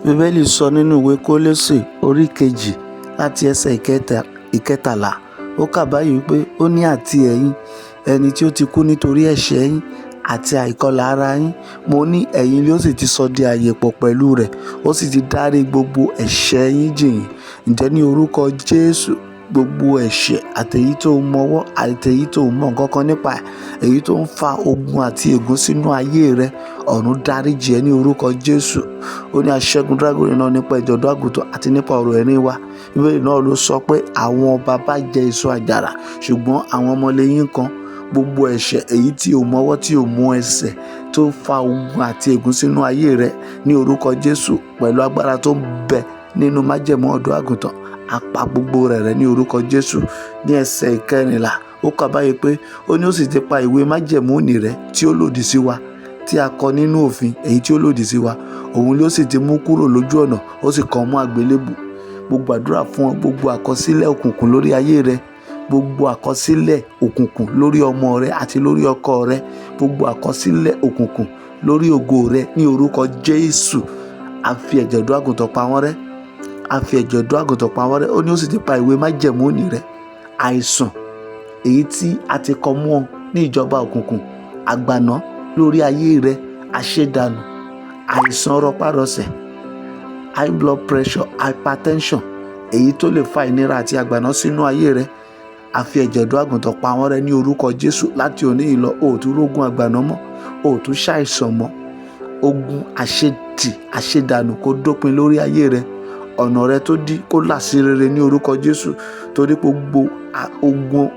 Bíbélì sọ nínú ìwé Kólósè orí 2 láti ẹsẹ̀ 13. Ó kà báyìí wípé ó ní, àti ẹ̀yin, ẹni tí ó ti kú nítorí ẹ̀ṣẹ̀ yín àti àìkọlà ara yín, mo ní ẹ̀yin ló sì ti sọ di ààyè pọ̀ pẹ̀lú rẹ̀, ó sì ti dárí gbogbo ẹ̀ṣẹ̀ yín jì yín. Ǹjẹ́ ní orúkọ Jésù, gbogbo ẹ̀ṣẹ̀ àtèyí tó mọwọ́ àtèyí tó mọ̀ nǹkan kan nípa ẹ̀, èyí tó ń fa ogun àti ègún sínú ayé rẹ, ọ̀run dáríjì ẹ́ ní orúkọ Jésù. Ó ní aṣẹ́gun dragoni náà nípa ẹ̀jẹ̀ ọ̀dọ́ àgùntàn àti nípa ọ̀rọ̀ ẹ̀rín wa. Bíbélì náà ló sọ pé àwọn baba jẹ èso àjàrà, ṣùgbọ́n àwọn ọmọlẹ́yìn kan. Gbogbo ẹ̀ṣẹ̀ èyí tí ò mọwọ́ tí ò mú ẹsẹ̀ tó fa ogun àti ègún sínú ayé rẹ, ní orúkọ Jésù, pẹ̀lú agbára tó ń bẹ nínú májẹ̀mú ọ̀dọ́ àgùntàn, a pa gbogbo rẹ̀ rẹ́ ní orúkọ Jésù. Ní ẹsẹ̀ 14, ó kà báyìí pé ó ní ó sì ti pa ìwé májẹ̀mú nì rẹ́ tí ó lòdì sí wa, tí a kọ nínú òfin, èyí tí ó lòdì sí wa, òun ló sì ti mú kúrò lójú ọ̀nà, ó sì kàn mọ́ àgbélébùú. Mo gbàdúrà fún ọ, gbogbo àkọsílẹ̀ òkùnkùn lórí ayé rẹ, gbogbo àkọsílẹ̀ òkùnkùn lórí ọmọ rẹ àti lórí ọkọ rẹ, gbogbo àkọsílẹ̀ òkùnkùn lórí ògo rẹ, ní orúkọ Jésù, a fi ẹ̀jẹ̀ ọ̀dọ́ àgùntàn pa wọ́n rẹ́. A fi ẹ̀jẹ̀ ọ̀dọ́ àgùntàn pa wọ́n rẹ́. Ó ní ó sì ti pa ìwé májẹ̀mú nì rẹ́. Àìsàn èyí tí a ti kọ mọ́ ọ ní ìjọba òkùnkùn, àgbàná lórí ayé rẹ, àṣedànù, àìsàn rọpárọsẹ̀, high blood pressure, hypertension, èyí tó lè fa ìnira àti àgbàná sínú ayé rẹ, a fi ẹ̀jẹ̀ ọ̀dọ́ àgùntàn pa wọ́n rẹ́ ní orúkọ Jésù. Láti òní yìí lọ, o ò tún rógun àgbàná mọ́, o ò tún ṣàìsàn mọ́. Ogun àṣetì, àṣedànù kó dópin lórí ayé rẹ. Ọ̀nà rẹ tó dí kó là sí rere ní orúkọ Jésù, torí gbogbo ogun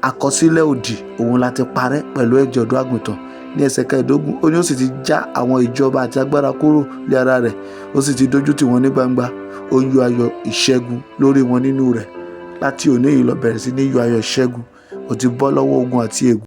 àkọsílẹ̀ òdì òun la ti parẹ́ pẹ̀lú ẹ̀jẹ̀ ọ̀dọ́ àgùntàn. Ní ẹsẹ̀ 15, ó ní ó sì ti já àwọn ìjọba àti agbára kúrò lé ara rẹ̀, ó sì ti dójú tì wọ́n ní gbangba, ó ń yọ ayọ̀ ìṣẹ́gun lórí wọn nínú rẹ̀. Láti òní yìí lọ, bẹ̀rẹ̀ sí ní yọ ayọ̀ ìṣẹ́gun. O ti bọ́ lọ́wọ́ ogun àti ègún.